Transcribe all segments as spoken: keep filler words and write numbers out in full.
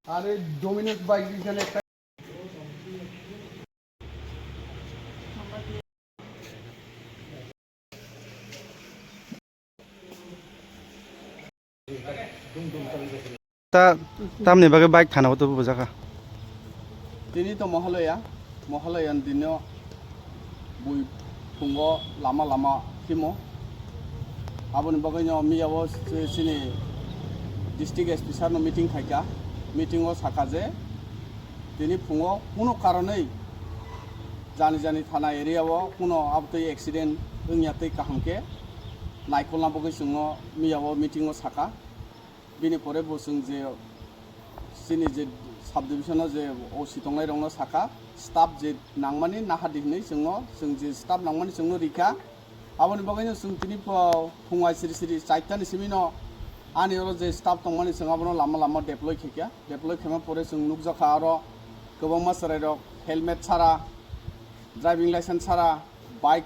Are Dominos bike di jane ekta. Ta, tamni bagwi bike thana o tubu bujaka. Tini to Mahalaya, Mahalaya ni dino bui phungo lama lama himo. Aboni bagwi no miya o si-, sini district S P sir no meeting khaika. Meeting o saka je tini phungo kuno karonwi jani jani thana area o kuno abtwi accident wngya tei kaham khe naikolna bagwi chwngno miya o meeting o saka. Bini pore bo chwng je chini je subdivision o je O C tongnai rokno saka, staff je nangmani naha di hinwi chwngno, chwng je staff nangmani chwngno rikha. Aboni bagwino chwng tini pho phungai siri siri chaitani simino ani oro je staff tongmani chwng abono lama lama deploy khaikha. Deploy khaima pore chwng nukjakha aro kwbangma chwrairok helmet sara, driving license sara, bike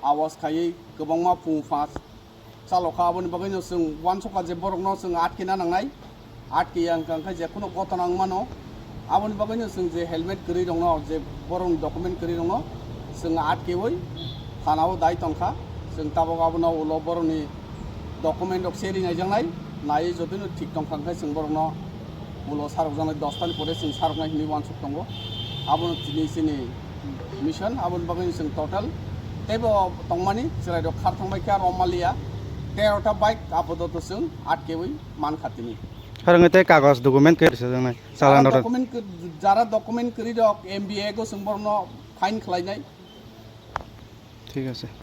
awas khaiwi kwbangma phung pha chalokha. Aboni bagwino chwng uansukha je borokno chwng atkena nangnai, atkeya wngkha khe je kheno gotona wng mano. Aboni bagwino chwng je helmet kwrwi rokno, je borokni document kwrwi rokno chwng atkewi thanao dai tongkha. Chwng tabuk abono ulo borokni document rok se rinaijaknai, naiwi jotino thik tongkha hwnkhe chwng borokno ulo sarokjaknai, dos tani pore chwng saroknai hinwi uansuk tongo. Abono tini chini mission, aboni bagwi chwng total teibo tongmani chwrairok khar thangbai kha Romaliya tero ta bike apatot chwng atkewi mankha tini. Harang tei kagoj document khe rwjaknai, chala Jara norok. Document kw-, jara document kwrwi rok M B A go chwng borokno fine khlainai. Thik ase.